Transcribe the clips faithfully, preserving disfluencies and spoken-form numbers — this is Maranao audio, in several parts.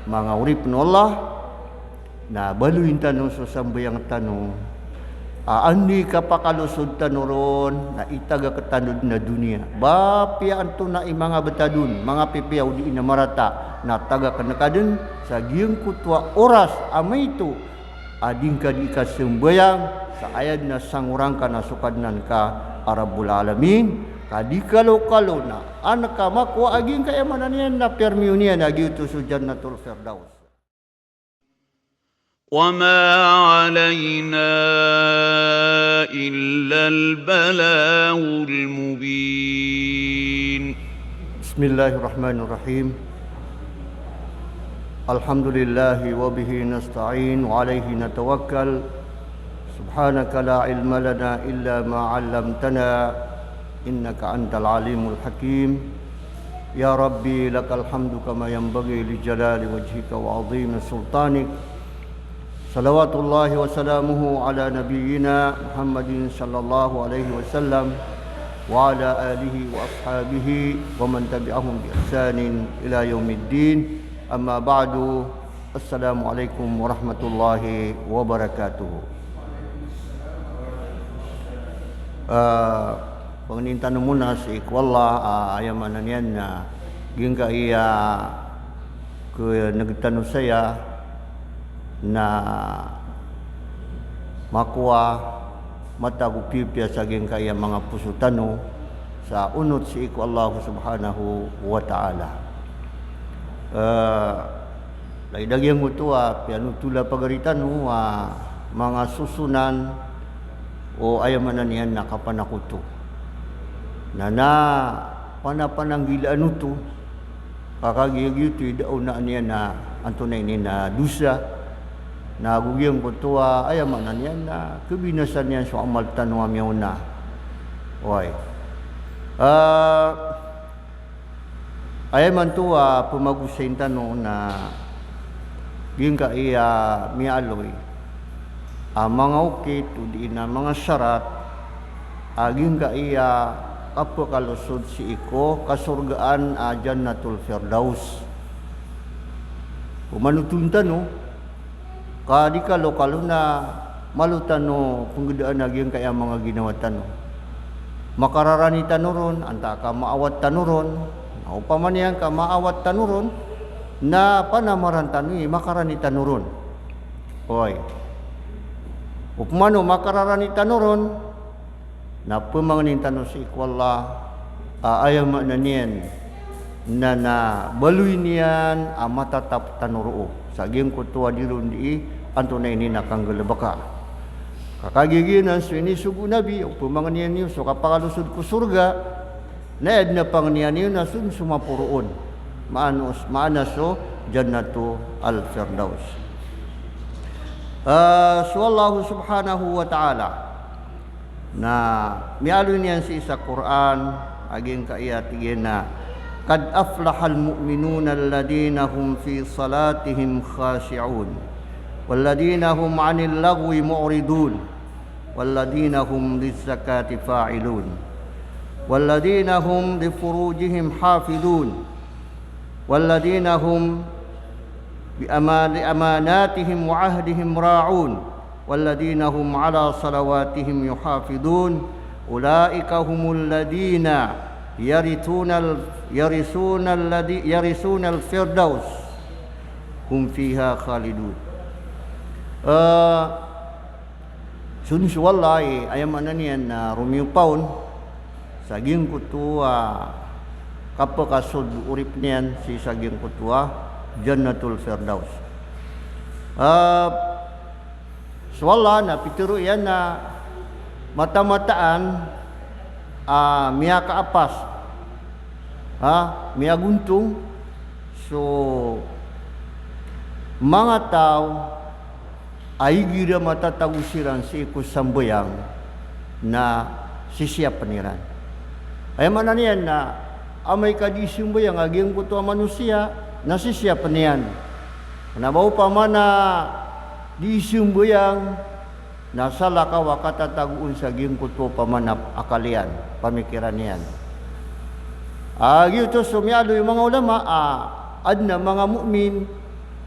Manga oripn o Allah, na baloyin tano so sambayang tano. A, anda i kapakalosod tano ron, na itagak tano dn a doniya. Ba piya antonaa i manga btad on, manga pipiya o di na marata, na tagakn ka dn sa giyangkoto a oras a maito a di ngka di kasambayang, sa aya dn a sangorangka na so Kadnan ka a Rabbul Alamin, ka di kalokalo na an ka makowa a giyangkaya maana niyan na pirmiyo niyan a giyoto so Jannatul Firdaus. وما علينا إلا البلاغ المبين. بسم الله الرحمن الرحيم. الحمد لله وبه نستعين وعليه نتوكل. سبحانك لا علم لنا إلا ما علمتنا إنك أنت العليم الحكيم. يا ربي لك الحمد كما ينبغي لجلال وجهك وعظيم سلطانك. صلوات الله وسلامه على نبينا محمد صلى الله عليه وسلم وعلى آله وأصحابه ومن تبعهم بإحسان إلى يوم الدين. أما بعد. Assalamu alaikum warahmatullahi wabarakatuh. Ah, pangnin tano muna sii ko Allah, ah, aya maana niyan na giyangkaya kneg tano saya na makowa matago pipiya sa giyangkaya manga poso tano sa onot sii ko Allah Subhanahu wa Ta'ala. Eh, lagid a giyangkoto a piyanotola pagari tano a manga sosonan o aya maana niyan na kapanakoto. Na, na panapananggilaan oto, ka kagiya giyoto i da onaan iyan a antonaa ini na dosa. Na go giyangkoto a aya maana niyan na kabinasa niyan so amal tano a miyaona. Oway. Ah, aya imanto a pmagosayn tano na giyangkaya miyaaloy a manga okit odi na manga sarat a giyangkaya kapakalosod sii ko kasorgaan a Jannatul Firdaus. Pmanoton tano, ka di kalokalo na malo tano pnggadaan a giyangkaya manga ginawa tano. Makararani tano ron, antaa ka maawat tano ron. Na opama niyan ka maawat tano ron, na panamaran tano i makarani tano ron. Oway. Opama o makararani tano ron, na pmangnin tano sii ko Allah a aya maana niyan na, na baloy niyan a matatap tano roo sa giyangkoto a di ron dii antonaa ini na kanggalbka. Ka kagiya giyanan so inisogo o Nabi, o pmangnin iyo so kapakalosod ko sorga, na aya dn a pangnin iyo na so dn so maporo on. Maana, maana so Jannatul Firdaus. Ah, so Allah Subhanahu wa Ta'ala na miyaaloy niyan sii sa Qur'an a giyangkaya tig iyan a, "Qad aflahal mu'minuna alladhina hum fi salatihim khashi'un, walladhina hum 'anil laghwi mu'ridun, walladhina hum lizzakati fa'ilun, walladhina hum lifurujihim hafidhun, walladhina hum bi ama-, li amanatihim wa 'ahdihim ra'un, walladhina hum 'ala salawatihim yuhafidhun, ulaika humul ladhina yarithunal, yarithunal ladhi-, yarithunal firdaus hum fiha khalidun." Eh, so, so Allah i, aya maana niyan na romiyopa on sa giyangkoto a kapakasold o oripn iyan sii sa giyangkoto a Jannatul Firdaus. Ah, so Allah na pitharo iyan a matamataan a miyakaapas, ha, miyagontong so manga taw a igira matatago siran sii ko sambayang na sisiyapn iran. Aya maana niyan na amay ka di sambayang a giyangkoto a manosiya na sisiyapn iyan. Na ba opama na di sambayang na salakaw a katatago on sa giyangkoto opama na akal iyan, pamikiran iyan. A, giyoto so miyaaloy o manga ulama a adn a manga mu'min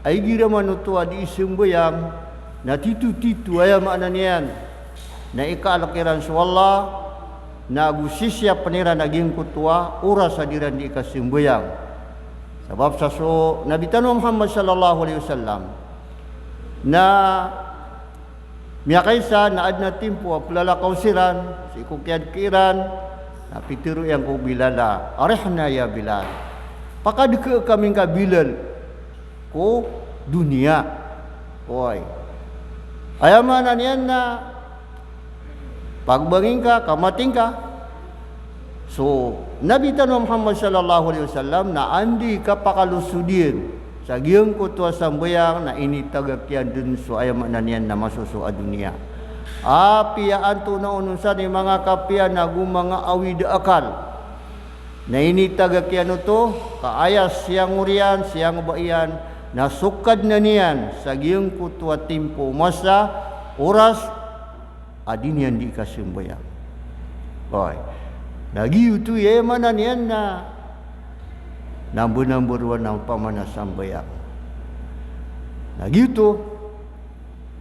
a igira man oto a dii sambayang, na tito-tito, aya maana niyan na ikaalk iran so Allah, na ago sisiyapn iran a giyangkoto a oras a dii ran dii kasambayang. Sabap sa so Nabi tano a Muhammad sallallahu alaihi wasallam na miyakaisa na adn a timpo a plalakaw siran sii ko kiyadkha iran, na pitharo iyan ko Bilal a, "Arihna ya Bilal." Pakadkha kami ngka Bilal ko doniya. Oway. Aya maana niyan na pagbangi ngka, ka mati ngka. So Nabi tano a Muhammad sallallahu alaihi wasallam na anda i kapakalosod iyan sa giyangkoto a sambayang na initagak iyan dn so, aya maana niyan na, masoso a doniya. Apiya antonaa onon san i manga kapiya na go manga awid a akal, na initagak iyan oto, ka aya siyangor iyan, siyangba iyan, na so Kadnan iyan sa giyangkoto a timpo, masa, oras a dii niyan dii kasambayang. Oway. Na giyoto i, aya maana niyan na number, number one a opama na sambayang. Na giyoto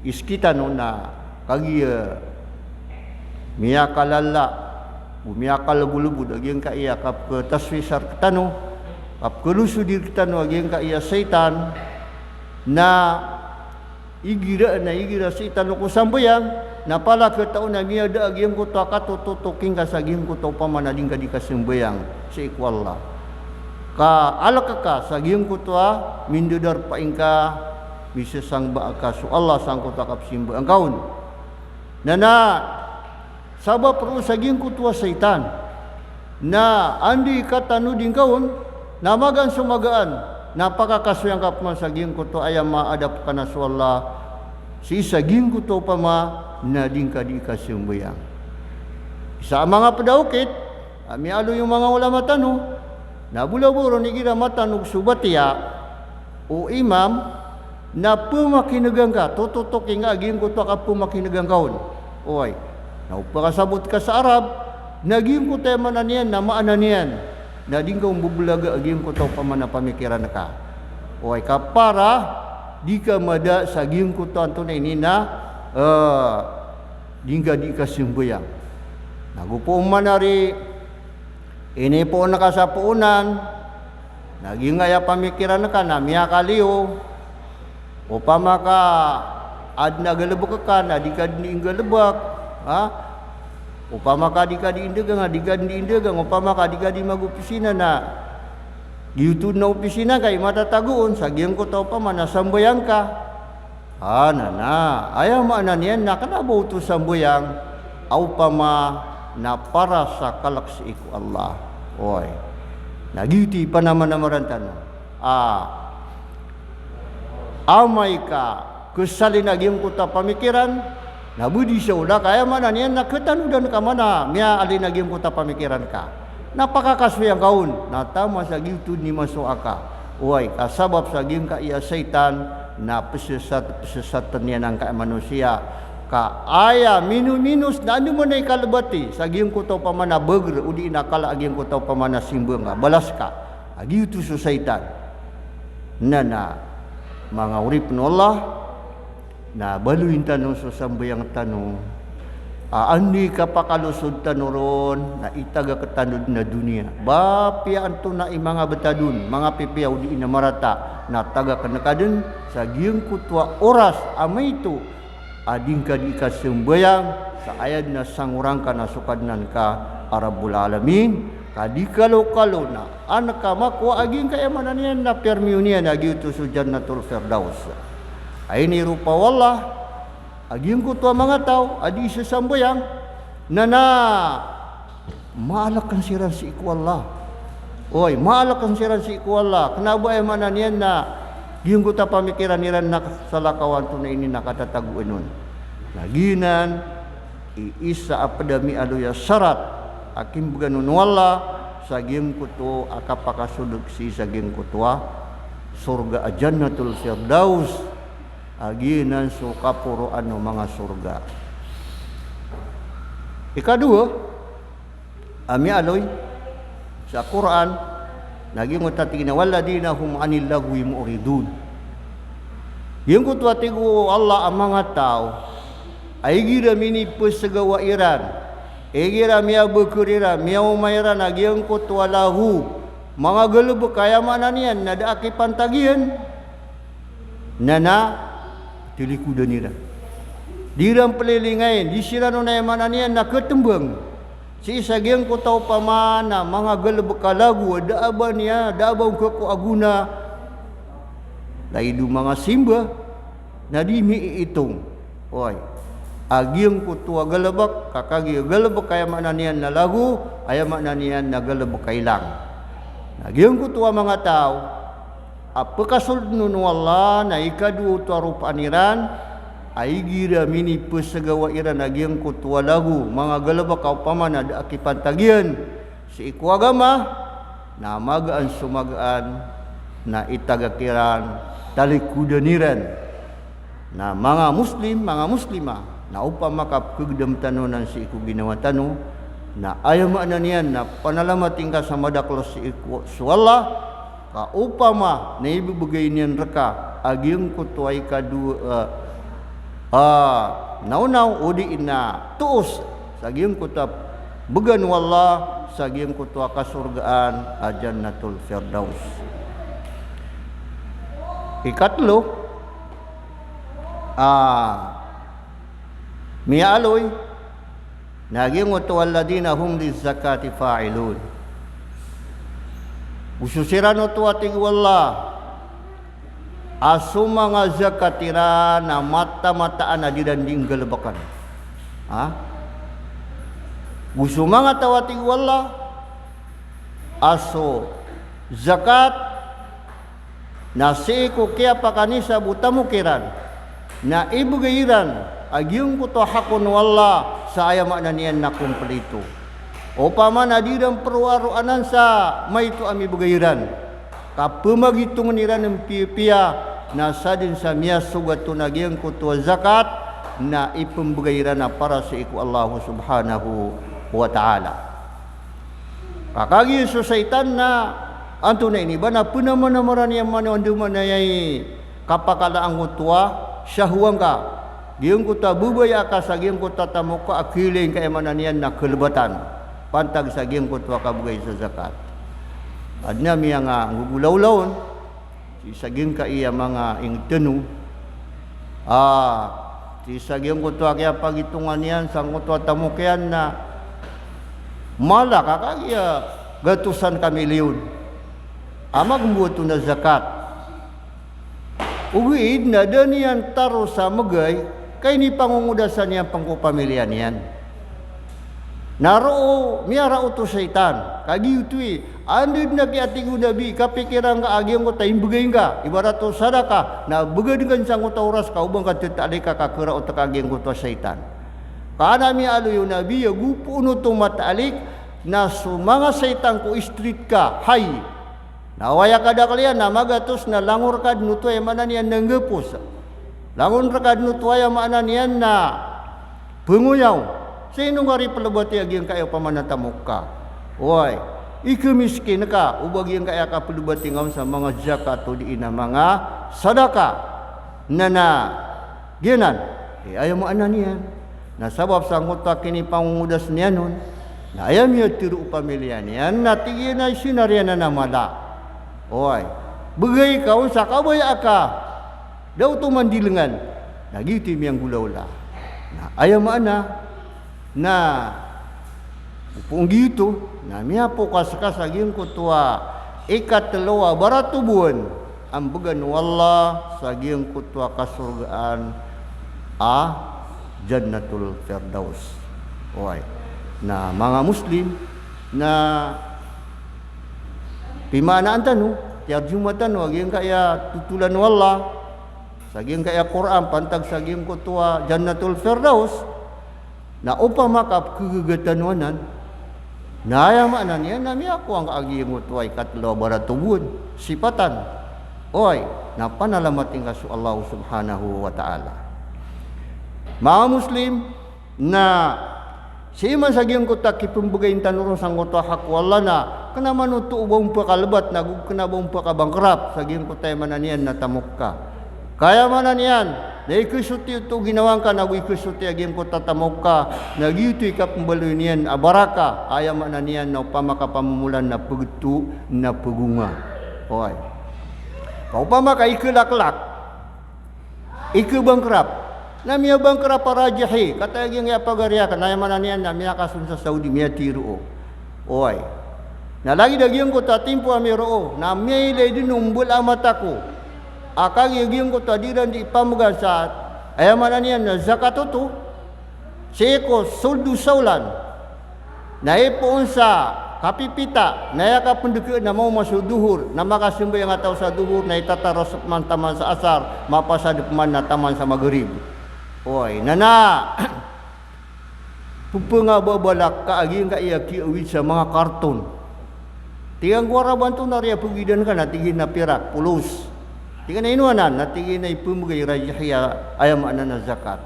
i sktano na kagiya miyakalala o miyakalbodlbod a giyangkaya kapkhataswisar rktano, kapkhalosodi rktano a giyangkaya shaytan, na igira, na igira sii tano ko sambayang, na palakaw tano na miyada a giyangkoto a katototoki ngka sa giyangkoto a opama na dii ngka dii kasambayang sii ko Allah. Ka alka ka sa giyangkoto a mindadarpa ingka, misasangba ka so Allah sangkoto a kapsimbayang ka on. Na, na sabap roo sa giyangkoto a shaytan. Na anda i katanodi ngka on, na magaan so magaan, na pakakasoy angka pman sa giyangkoto a aya maadap ka na so Allah, sii sa giyangkoto a opama na dii ngka dii kasambayang. Isa a manga pd a okit a miyaaloy o manga ulama tano, na bolabola ron igira matanog so batiya o imam, na pmakinega ngka, tototoki ngka a giyangkoto a kapmakinega ngka on. Oway. Na o pakasabot ka sa Arab, na giyangkoto a aya maana niyan, na maana niyan na dii ngka on bebelaga a giyangkoto a opama na pamikiran ka. Oway, ka para dii ka mada sa giyangkoto a antonaa ini na, eh, dii ngka dii kasambayang. Na go pman ari, inipoon ka sa poonan, na giyangkaya pamikiran ka na miyakaliyo. Opama ka adn a galbk ka na dii ka dn dii nggalbk, ha? Opama ka dii ka dii ndagang na dii ka dn dii ndagang, opama ka dii ka dii mag-opisina na giyoto na opisina ka i matatago on sa giyangkoto a opama na sambayang ka. Ah, na, na aya maana niyan na kna ba oto sambayang a opama na para sa kalk sii ko Allah. Oway. Na giyoto i panamanamaran tano. Ah. Amay ka khasalin a giyangkoto a pamikiran, na bodi sa ola ka, aya maana niyan na khatanodan ka man a miyaalin a giyangkoto a pamikiran ka. Na pakakasoy angka on, na taman sa giyoto dn i masowa ka. Oway, ka sabap sa giyangkaya shaytan, na psasat, psasatn iyan angkaya manosiya. Ka aya minominos na andamanaya i kalbati sa giyangkoto a opama na bagr, odi na kala a giyangkoto a opama na simbang ka, balas ka. A giyoto so shaytan. Na, na manga oripn o Allah, na baloyin tano so sambayang tano. A anda i kapakalosod tano ron, na itagak tano dn a doniya. Ba apiya antonaa i manga btad on, manga pipiya odi na marata, na tagakn ka dn sa giyangkoto a oras a maito a dii ngka dii kasambayang, sa aya dn a sangoran ka na so Kadnan ka a Rabbul Alamin, ka dii kalokalo na an ka makowa a giyangkaya maana niyan na pirmiyo niyan a giyoto so Jannatul Firdaus. A iniropa o Allah a giyangkoto a manga taw a dii sasambayang, na, na maalkn siran sii ko Allah. Oway, maalkn siran sii ko Allah. Kna ba aya maana niyan na giyangkoto a pamikiran iran na salakaw a antonaa ini na katatagoan on. Na giyanan i isa a pd a miyaaloy a sarat a kimbgan on o Allah sa giyangkoto a kapakasold sii sa giyangkoto a sorga a Jannatul Firdaus. A giyanan so kaporoan o manga sorga. Ikadowa a miyaaloy sa Qur'an, na giyangkoto a tig iyan a, "Walladhina hum 'anil laghwi mu'ridun." Giyangkoto a tig o Allah a manga taw a igira minipesagawa iran, igira miyabekar iran, miyaoma iran a giyangkoto a lago, manga galebek, aya maana niyan na da a kipantag iyan, na na talikodan iran. Di iran pelilingayin, di siran on, aya maana niyan na ketembang sii sa giyangkoto a opama na manga galebek a lago a da a ba niyan, da a ba on keko a gona. Lagid o manga simba na di miiitong. Oway. A giyangkoto a galebek, ka kagiya galebek, aya maana niyan na lago, aya maana niyan na galebek a ilang. Na giyangkoto a manga taw a pekasold on o Allah na ikadowa oto a ropaan iran a igira minipesagawa iran a giyangkoto a lago, manga galebek a opama na da a kipantag iyan sii ko agama, na magaan so magaan na itagak iran, talikodan iran. Na manga Muslim, manga Muslima, na opama ka pekegedam tano nan sii ko ginawa tano, na aya maana niyan na panalamating ka sa madakel sii ko so Allah, ka opama na ibebegay niyan reka a giyangkoto a ikadowa, eh, ah, nawnaw odi na toos sa giyangkoto a began o Allah sa giyangkoto a kasorgaan a Jannatul Firdaus. Ikatelo, ah, miyaaloy na giyangkoto a alladhina hum lizzakati fa'ilun. Go so siran oto a tig o Allah a so manga zakat iran na mataan-mataan a di iran di nggalebekan. Ha? Go so manga taw a tig o Allah a so zakat na sii ko kiyapakanisa bo tamok iran, na ibegay iran a giyangkoto a hak on o Allah sa aya maana niyan na komplito. Opama na di iran perwaroanan sa maito a mibegay iran, ka pemagitong iran en piyapiya, na sadn sa miyasogat on a giyangkoto a zakat na ipembegay iran a para sii ko Allah subhanahu wa ta'ala. Ka kagiya so saitan na antonaa ini ba na penamanamaran iyan mano andamanaya i kapakala angkoto a shahwa ngka, giyangkoto a babaya ka sa giyangkoto a tamok ka a khailay ngka, aya maana niyan na kalebatan pantag sa giyangkoto a kabegay sa zakat. Adn a miyanganggogolawla on sii sa giyangkaya manga inged tano. Ah, sii sa giyangkoto a kiyapagitongan iyan sangkoto a tamok iyan na mala ka kagiya gatosan ka milyon a magemboto na zakat. Ogaid na da niyan taro sa megay, ka inipangongodasan iyan pen ko pamiliya niyan. Na roo miyaraot o shaitan, ka giyoto i, anda den a kiyatig o Nabi, kapikiran ka a giyangkoto a imbegay ngka, ibarat o sadaka, na begad ngka sangkoto a oras ka o ba ngka tetaalika ka keraot ka a giyangkoto a shaitan. Ka an a miyaaloy o Nabi a go poon oto mataalik, na so manga shaitan ko street ka, hay. Na oway a kadakel iyan na magatos na langon reka den oto, aya maana niyan na nggapos. Langon reka den oto, aya maana niyan na pengoyaw. Sii no ngka ri pelebati a giyangkaya opama na tamok ka. Oway, ikemiskin ka o ba giyangkaya kapelebati ngka on sa manga zakat odi na manga sadaka. Na na giyanan i aya maana niyan na sabap sangkoto a kinipangongodas niyan on, na aya miyatero o pamiliya niyan na tig iyan a isinariyan a mala. Oway, begay ka on sa kabaya ka, da oto mandilengan. Na giyoto i miyanggolawla. Na aya maana na poon giyoto na miyapokas ka sa giyangkoto a ikatelo a baratoboan a mbegan o Allah sa giyangkoto a kasorgaan a Jannatul Firdaus. Oway. Na manga Muslim, na pimaanaan tano, tiyarjuma tano a giyangkaya totolan o Allah sa giyangkaya Qur'an pantag sa giyangkoto a Jannatul Firdaus. Na opama ka pekegegatan o anan, na aya maana niyan na miyakowa ngka a giyangkoto a ikatelo a baratoboan, sipatan. Oway, na panalamating ka so Allah subhanahu wa ta'ala. Manga Muslim, na sii man sa giyangkoto a kipembegayin tano ron sangkoto a hak o Allah na kena man oto o ba on pakalebat na go kena ba on pakabangkrap sa giyangkoto a aya maana niyan na tamok ka. Ka aya maana niyan na ikesoti oto ginawa ngka nago ikesoti a giyangkoto a tamok ka, na giyoto i kapembaloy niyan a baraka, aya maana niyan na opama ka pamomolan na pegeto na pegonga. Oway. Ka opama ka ikelaklak, ikebangkrap. Na miyabangkrap a rajihi, kataya giyangkaya pagari aken, aya maana niyan na miyakason sa Saudi, miyatero. Oway. Na lagid a giyangkoto a timpo ami roo, na miyailay den o mbala a mata ko a kagiya giyangkoto a di iran di ipamegan sa, aya maana niyan na zakat oto, sii ko soled o saolan. Na ipoon sa kapipita, na aya kapendekeen na maoma so dohor, na makasembayang a taw sa dohor, na itataros man taman sa asar, mapasad peman na taman sa magrib. Oway, na na pepengababalak ka a giyangkaya kiawid sa manga karton. Tig iyan ko Arab anto na riya pegidan ka, na tig iyan a pirak, polos. Tig iyan a ino anan, na tig iyan a ipemegay rajihi a, aya maana na zakat.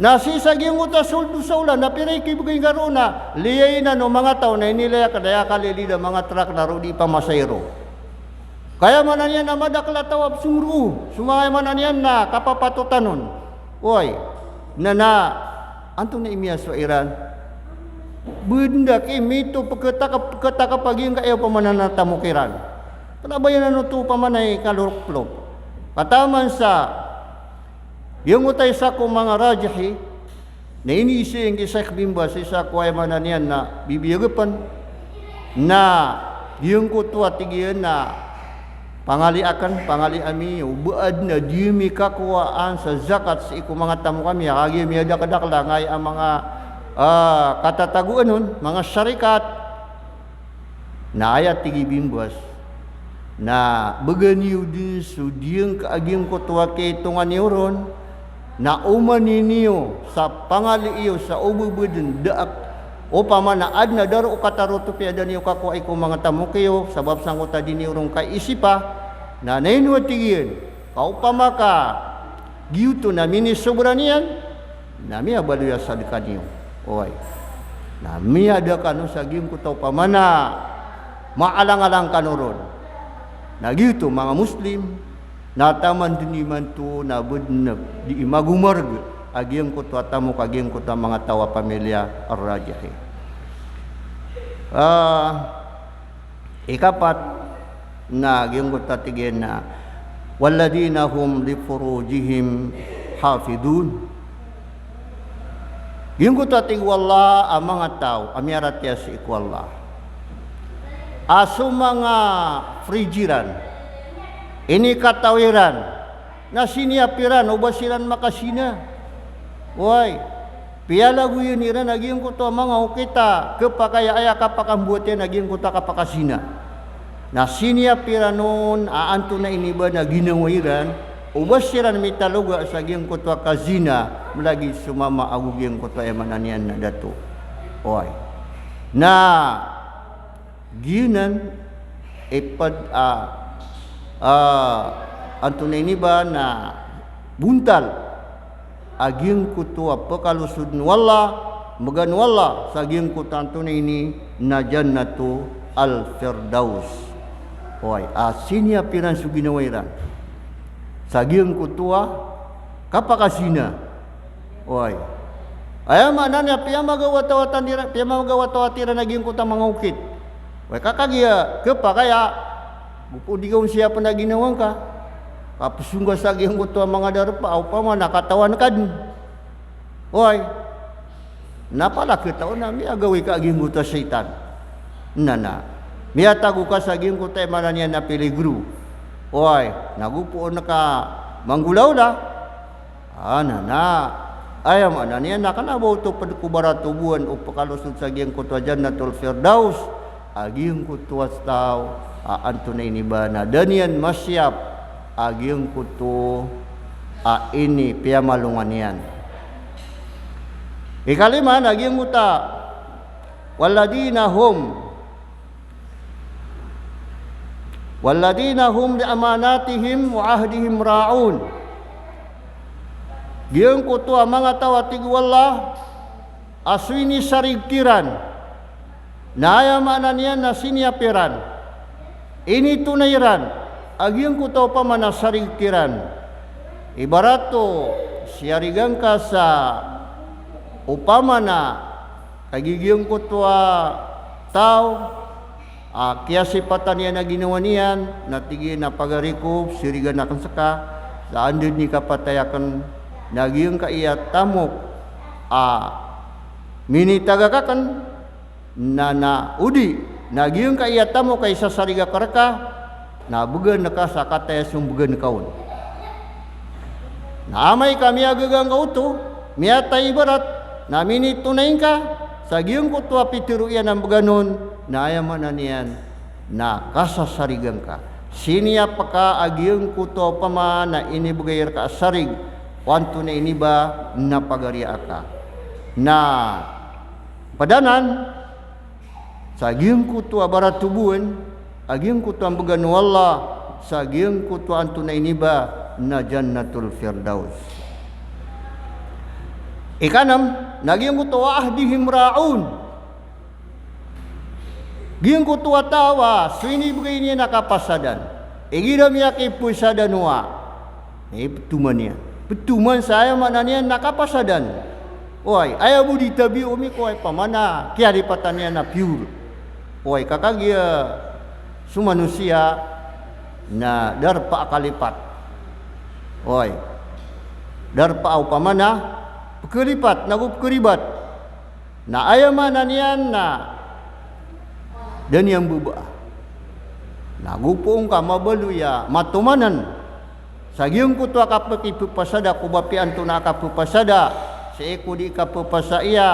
Na sii sa giyangkoto a soled o saolan, na pira i kibegay ngka roo? Na liyai nan o manga taw na inilay aken a aya kalilid a manga trak na roo di pamasaheiro. Ka aya maana niyan na madakel a taw a pesong roo so manga, aya maana niyan na kapapatotan on. Oway, na na antonaa i miyasowa iran? Benda ki mito peketakep, peketakep a giyangkaya opama na tamok iran. Kena ba iyan oto opama na ikalorokplop. Ka taman sa giyangkoto a isa ko manga rajihi, na iniiza iyan ki Sheikh bin Baz, isa ko, aya maana niyan na bibiyagepen. Na giyangkoto a tig iyan a pangalian aken, pangalian ami, o ba aden a di ami kakowaan sa zakat sii ko manga tamok ami, a kagiya miyadakedakel angkaya a manga, ah, katatagoan on, manga sharikat. Na aya tig i bin Baz, na began iyo den so diyangka a giyangkoto a kaitongan iyo ron, na omani niyo sa pangali iyo sa o ba aden da a, opama na aden a da roo katarotop i aden iyo kakowa i ko manga tamok iyo, sabap sangkoto a di niyo ron kaisipa. Na ino a tig iyan, ka opama ka giyoto na minisobra niyan, na miyabaloy a sadka niyo. Oway. Na miyada kano sa giyangkoto a opama na maalangalang kano ron. Na giyoto manga Muslim, na taman den imanto na ba den di imagomareg a giyangkoto a tamok a giyangkoto a manga taw a pamilya a rajihi. Ah, Ikapat na giyangkoto a tig iyan na, "Walladhina hum li furujihim hafidhun." Giyangkoto a tig o Allah a manga taw a miyaratiyaya sii ko Allah a so manga fridge iran, inikataw iran, na siniyap iran o ba siran makazina. Oway. Piyalagoyan iran a giyangkoto a manga okit a kepakay a aya kapakambowat iyan a giyangkoto a kapakazina. Na siniyap iran on a antonaa ini ba na ginawa iran, o ba siran mitaloga sa giyangkoto a kazina, malagid so mama ago giyangkoto a aya maana niyan na dato. Oway. Na giyanan i ped a, ah, antonaa ini ba na bontal a giyangkoto a pekalosoden o Allah, megan o Allah sa giyangkoto a antonaa ini na Jannatul Firdaus. Oway, a siniyap iran so ginawa iran sa giyangkoto a kapakazina. Oway. Aya maana niyan piyamagawatawatan iran, piyamagawatawat iran a giyangkoto a manga okit. Oway, ka kagiya kepakay a, gopo di ka on siyapen a ginawa ngka. Kapesong ka sa giyangkoto a manga darpa, opama na katawan ka den. Oway. Na palaketaw na miyagawii ka a giyangkoto a shaytan. Na na miyatago ka sa giyangkoto a aya maana niyan na peligro. Oway. Na gopo on ka manggolaola. Ah, na na. Aya maana niyan na kena ba oto ped ko baratobowan o pekalosod sa giyangkoto a Jannatul Firdaus a giyangkoto a taw a antonaa ini ba na da niyan masiyap a giyangkoto a ini piyamalongan iyan. Ikalima na giyangkoto a, "Walladhina hum Walladhina hum li amanatihim wa ahdihim ra'un." Giyangkoto a manga taw a tig o Allah a so inisarig kiran, na aya maana niyan na siniyap iran, initonay iran a giyangkoto a opama na sarig kiran, Ibarat o siyarigan ka sa opama na kagigiyangkoto a taw a kiyasipatan iyan a ginawa niyan, na tig iyan a pagari ko, sirigan aken seka sa anda den i kapatay aken, na giyangkaya tamok a minitagak aken, na, na odi na giyangkaya tamok a isasarig ako reka, na began ka sa kataya so mbegan ka on. Na amay ka miyagaga ngka oto, miyatay ibarat, na minitonay ngka sa giyangkoto a pitero iyan a mbegan on, na aya maana niyan na kasasarigan ka. Siniyap ka a giyangkoto a opama na inibegay reka a sarig o antonaa i iniba na pagariya aka. Na ped anan, sa giyangkoto a baratoboan a giyangkoto a mbegan o Allah, sa giyangkoto a antonaa i iniba na Jannatul Firdaus. Ikanem, na giyangkoto wa ahdihim ra'un. Giyangkoto a taw a so inibegay niyan a kapasadan, igira miyakipesadan o a, na ipetoman iyan. Petoman sa aya maana niyan na kapasadan. Oway, aya bo di tabiya o miko, oway, opama na kiyalipatan iyan a pure. Oway, ka kagiya so manosiya na darpa a kalipat. Oway, darpa a opama na pekelipat, nago pekeribat. Na aya maana niyan na da niyan bebaa. Nago poon ka mabaloy a matomanen sa giyangkoto a kapekipepasada ko ba piya antonaa a kapepasada, sii ko di kapepasaiya,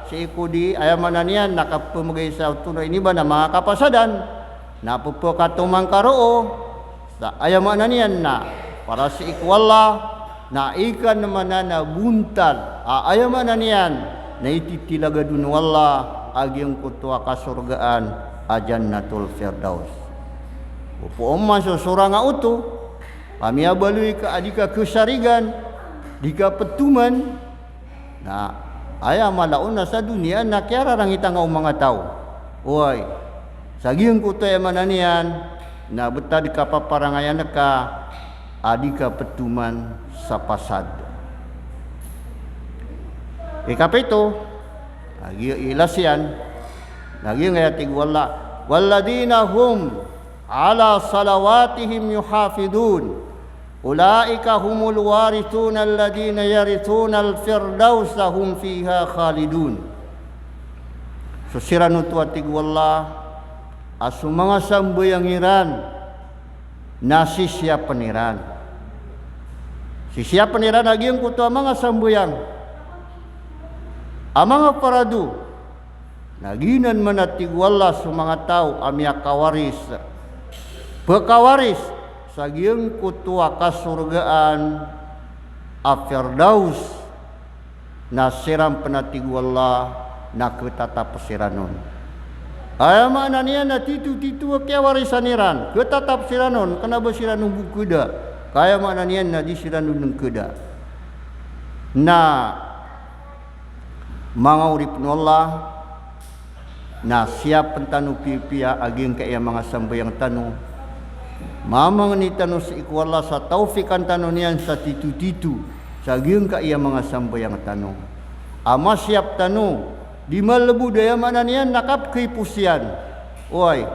sii ko di, aya maana niyan na kapemegay sa antonaa i iniba na manga kapasadan, na pepekatoman ka roo. Sa aya maana niyan na para sii ko Allah, na ikanem anan a bontal a aya maana niyan na ititilagadon o Allah a giyangkoto a kasorgaan a Jannatul Firdaus. Opama so sorang a oto, ka miyabaloy ka a di ka kesarigan, di ka petoman, na aya mala on na sa doniya na kiyararangit angka o manga taw. Oway, sa giyangkoto aya maana niyan na betad kapaparangayan ka a di ka petoman sa pasad. Ikapito, na giya ilas iyan, na giyangkaya tig o Allah, "Walladhina hum ala salawatihim yuhafidhun. Ulaika humul warithuna alladhina yarithunal firdausa hum fiha khalidun." So siran oto a tig o Allah, a so manga sambayang iran na sisiyapen iran. Sisiyapen iran a giyangkoto a manga sambayang a manga parado. Na giyanan man a tig o Allah so manga taw a miyakawaris, pekawaris sa giyangkoto a kasorgaan a Firdaus, na siran pen a tig o Allah na ketatap siran on. Aya maana niyan na tito-tito a kiyawarisan iran, ketatap siran on, kena ba siran on bo keda. Ka aya maana niyan na di siran on keda. Na manga oripen o Allah, na siyapen tano pipiya a giyangkaya manga sambayang tano. Mamangni tano sii ko Allah sa tawfikan tano niyan sa tito-tito sa giyangkaya manga sambayang tano. A masiyap tano, di malebod, aya maana niyan na kapekipos iyan. Oway,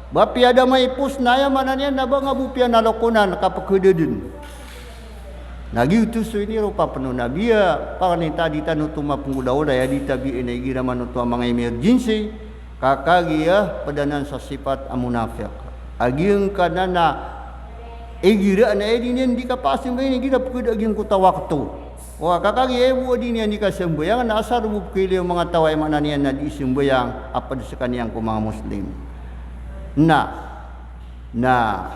ba piya da maipos na aya maana niyan na ba nga bo piya nalokonan, kapekadaden. Na giyoto so iniropa pen o Nabi a, pakanita di tano oto mapenggolawla, aya di tabiin a igira man oto a manga emergency, ka kagiya ped anan sa sipat a monafiq. A giyangkanan a igira na aya di niyan di kapasambayang igira pekeda a giyangkoto a wakto. Wa ka kagiya aya bo a di niyan di kasambayang na asar bo pekhailay o manga taw a aya maana niyan na di sambayang a ped sekaniyan ko manga Muslim. Na Na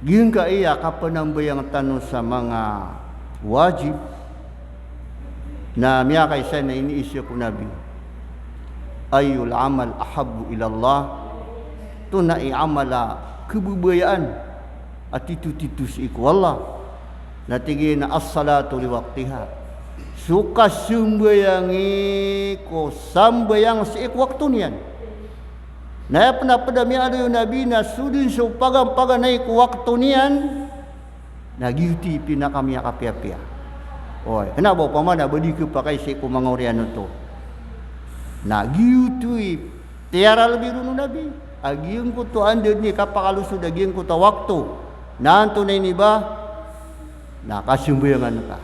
giyangkaya kapanambayang tano sa manga wajib, na miyakaisa na iniiza ko Nabi, "Ayyul amal ahabbu ila Allah?" Antonaa i amal a kebebayaan a tito-tito sii ko Allah? Na tig iyan a as-salatu li waqtiha. So kasambayangi ko sambayang sii ko wakto niyan. Na aya pen a ped a miyaaloy o Nabi na so den so paganpaganay ko wakto niyan, Na giyoto i pinakamiyakapiyapiya. Oy, kena ba opama na ba di khapakay sii ko manga oriyan oto. Na giyoto i tiyaralbi ron o Nabi a giyangkoto a anda dn i kapakalosod a giyangkoto a wakto. Na antonaa ini ba? Na kasambayangan ka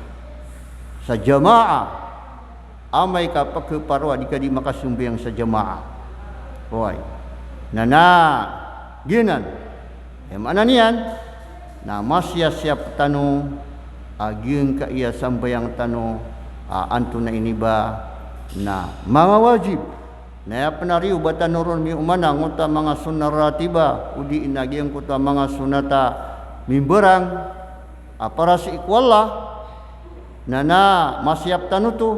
sa jamaah. Amay ka pkhaparoa di ka di makasambayang sa jamaah. Oy. Na, na giyanan. Aya maana niyan na masiyasiyap tano a giyangkaya sambayang tano a antonaa ini ba na manga wajib. Na aya pn a riyo ba tano ron miyoman angkoto a manga sunnah ratiba, odi na giyangkoto a manga sunnat a mimbarang a para sii ko Allah, na, na masiyap tano oto.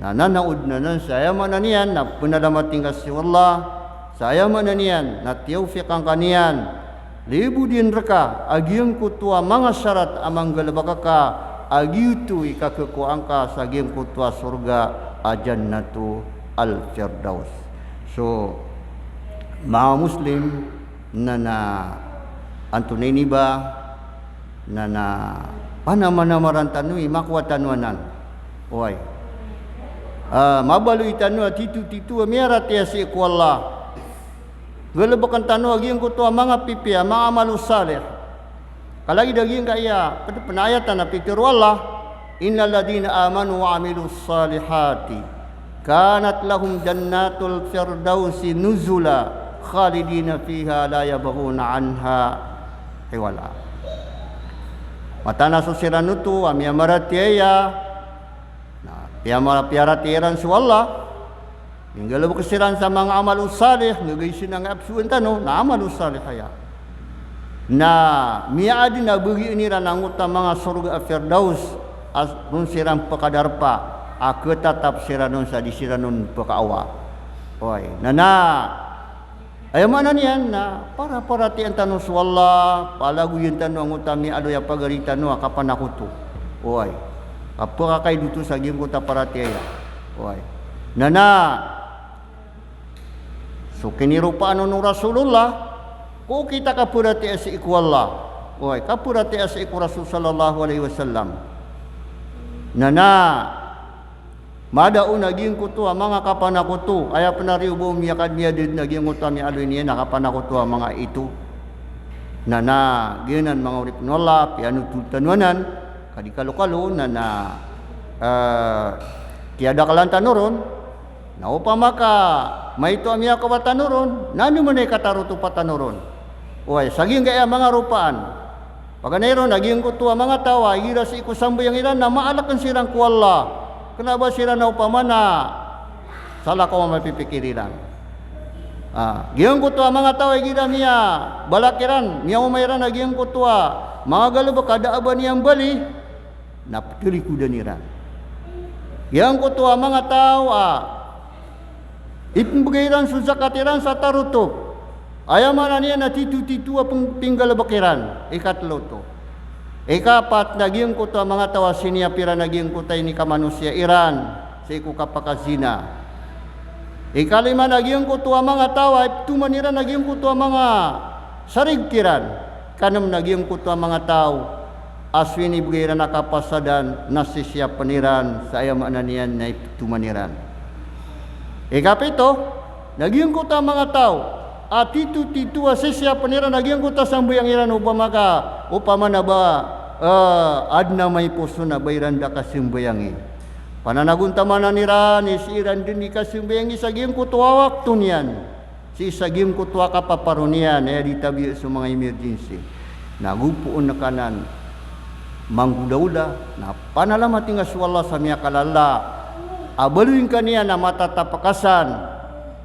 Na, na, na odi na, na sa aya maana niyan na pnalamating ka sii ko Allah, sa aya maana niyan na tiyawfiqan ka niyan, libodin rka a giyangkoto a manga sarat a manggalbk ka a giyoto i kakhakowa angka sa giyangkoto a sorga a Jannatul Firdaus. So manga Muslim, na, na antonaa ini ba? Na, na panamanamaran tano i makowa tano anan. Oy. Ah, mabaloy tano a tito-tito a miyaratiyaya sii ko Allah. Galbkn tano a giyangkoto a manga pipiya, manga amal salih. Kalagid a giyangkaya pd pn a ayat a pitharo o Allah, "Innal ladhina amanu wa amilus salihati kanat lahum jannatul firdausi nuzula khalidina fiha la yabghuna anha hiwala." Mataan a so siran oto a miyamaratiyaya, na piyamara-, piyaratiyaya iran so Allah, minggalbk siran sa manga amal salih, nggaga i sinangay a psoon tano na amal salih aya. Na miyaadn a bagian iran angkoto a manga sorga a Firdaus, a ron siran pkadarpa a khatatap siran on sa di siran on pkaawa. Oy, na, na aya maana niyan na paraparatiyayaan tano so Allah, palagoyan tano angkoto a miyaaloy a pagari tano a kapanakoto. Oy. Kapakakaid oto sa giyangkoto a paratiyaya. Oy. Na, na so kiniropaan on o Rasulullah, ko okit a kaparatiyaya sii ko Allah. Oy, kaparatiyaya sii ko Rasul sallallahu alaihi wasallam. Na, na mada on a giyangkoto a manga kapanakoto, aya pn a riyo ba o miyakadn iyan dn a giyangkoto a miyaaloy niyan a kapanakoto a manga ito. Na, na giyanan manga oripn o Allah, piyanotol tano anan, ka di kalokalo, na, na, eh, kiyadaklan tano ron, na opama ka maito a miyakowa tano ron, na ano man i katarotopa tano ron. Oy, sa giyangkaya manga ropaan. Paganay ron a giyangkoto a manga taw a igira sii ko sambayang iran na maalkn siran ko Allah. Kna ba siran a opama na salakaw a mapipikir iran. Ah, giyangkoto a manga taw a igira miyabalak iran, miyaoma iran a giyangkoto a manga galbk a da a ba niyan bali, na ptalikodan iran. Giyangkoto a manga taw a ipmbgay iran so zakat iran sa tarotop. Aya maana niyan na tito-tito a png-, pinggalbk iran. Ikatlo oto. Ikapat na giyangkoto a manga taw a siniyap iran a giyangkoto a inikamanosiya iran sii ko kapakazina. Ikalima na giyangkoto a manga taw a iptoman iran a giyangkoto a manga sarig kiran. Ikanm na giyangkoto a manga taw a so inibgay iran a kapasadan na sisiyapn iran sa aya maana niyan na iptoman iran. Ikapito, na giyangkoto a manga taw a tito-tito a sisiyapn iran a giyangkoto a sambayang iran opama ka, opama na ba, eh, adn a maiposo na ba iran da kasambayangi. Pananagontamanan iran i sii ran dn i kasambayangi sa giyangkoto a wakto niyan. Sii sa giyangkoto a kapaparo niyan, aya di tabiya so manga emergency. Na go poon ka nan manggodaoda, na panalamati nga so Allah sa miyakalala a baloy ngka niyan a matatap ka san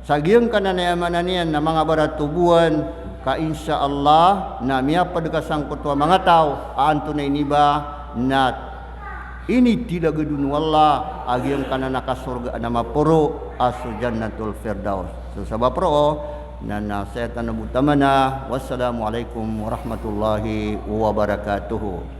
sa giyangkanan a aya maana niyan na manga barat o bowan, ka insha Allah na miyapd ka sangkoto a manga taw a antonaa ini ba na initilagad on o Allah a giyangkanan a kasorgaan a maporo a so Jannatul Firdaus. So sabap roo na, na saya tano bo tamana. Wassalamu alaikum warahmatullahi wabarakatuh.